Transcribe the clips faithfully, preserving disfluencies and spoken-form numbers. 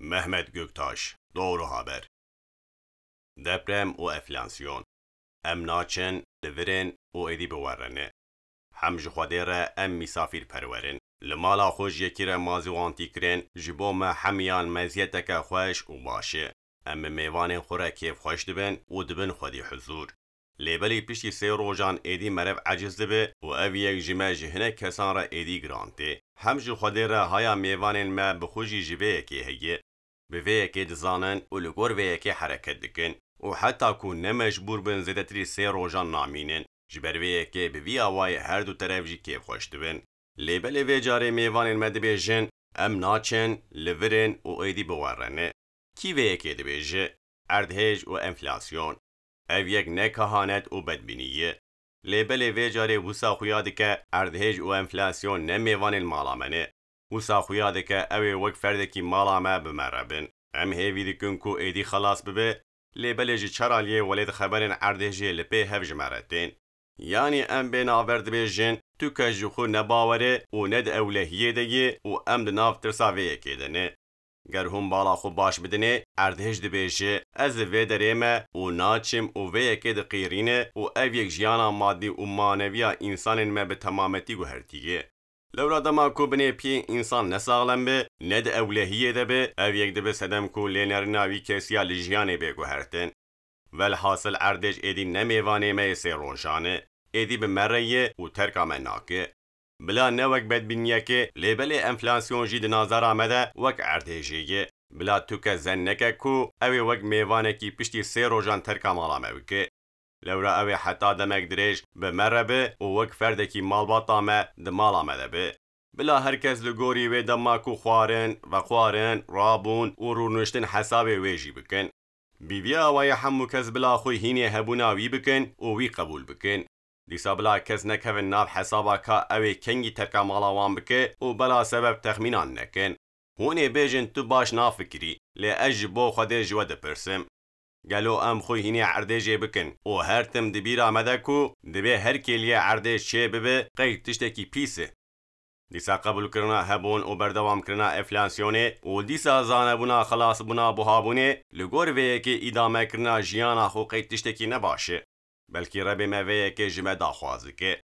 Mehmet Göktaş, Doğru Haber. Deprem û enflasyon. Em naçin, divirin û êdî biwerine. Hem ji Xwedê re em mîsafîrperwer in. Li mala xwe ji yekî re mazî û antî kirin, ji bo me hemiyan meziyeteke xweş û baş e. Em bi mêvanên xwe re kêfxweş dibin û dibin xwedî huzûr. Lê belê piştî sê rojan êdî meriv eciz dibe û ev yek ji me ji hinek kesan re êdî giran tê. Hem ji Xwedê re haya mêvanên me bi xwe jî ji vê yekê heye. Bi vê yekê dizanin û li gor vê yekê hereket dikin û heta ku ne mecbûr bin zêdetirî sê rojan namînin. Ji ber vê yekê bi vî awayê her du teref jî kêfxweş dibin. Lê belê vê carê mêvanên me dibêjin, em naçin, li vir in û êdî biwerine. Kî vê yekê dibêje? Erdhêj û enflasyon. Ev yek ne kehanet û bedbînî ye. Lê belê vê carê wisa xuya dike, erdhêj û enflasyon ne mêvanên mala me ne. Wisa xuya dike ew ê wek ferdekî mala me bi me re bin. Em hêvî dikin ku êdî xelas bibe, lê belê ji çi aliyê welêt xeberên erdhêjê li pê hev ji me re tên. Yanî em bê navber dibêjin, tu kes ji xwe ne bawer e û ne di ewlehiyê de yê û em di nav tirsa vê yekê de ne. Ger hûn bala xwe baş bidinê, erdhêj dibêje, ez li vê derê me û naçim û vê yekê diqîrîne û ev yek jiyana madî û maneviya însanên me bi temametî guhertiye. Lewra dema ku binê piyê însan ne saxlem be, ne di ewlehiyê de be, ev yek dibe sedem ku lênerina wî kesiya li jiyanê bê guhertin. Velhasil erdhêj êdî ne mêvanê me yê sê rojan e, êdî bi me re ye û terka me nake. Bila ne wek bedbîniyekê, lê belê enflasyon jî di nazara me de wek erdhêjê ye. Bila tu kes zen neke ku ew ê wek mêvanekî piştî sê rojan terka mala me bike. Lewra ew ê heta demek dirêj bi me re be û wek ferdekî malbata me di mala me de be. Bila her kes li gorî wê dema ku xwarin, vexwarin, rabûn û rûniştin hesabê wê jî bikin. Bi vî awayî hemû kes bila xwe hînê hebûna wî bikin û wî qebûl bikin. Dîsa bila kes nekevin nav hesaba ka ew ê kengî terka mala wan bike û bela sebeb texmînan nekin. Hûn ê bêjin tu baş nafikirî, lê ez ji bo Xwedê ji we dipirsim. Gelo em xwe hînê erdêjê bikin û her tim di bîra me de ku dibê her kêliyê erdêj çê bibe qey tiştekî pîs e? Dîsa qebûlkirina hebûn û berdewamkirina enflasyonê û dîsa zanebûna xelasbûna buhabûnê li gor vê yekê îdamekirina jiyana xwe qey tiştekî ne baş e. Belkî Rebê me vê yekê ji me daxwaz dike.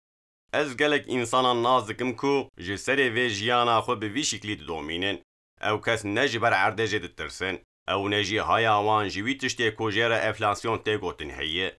Ez gelek însanan nas dikim ku ji serê vê jiyana xwe bi vî şiklî didomînin. Ew kes ne ji ber erdêjê ditirsin, ew ne jî haya wan ji wî tiştê ku jê re enflasyon tê gotin heye.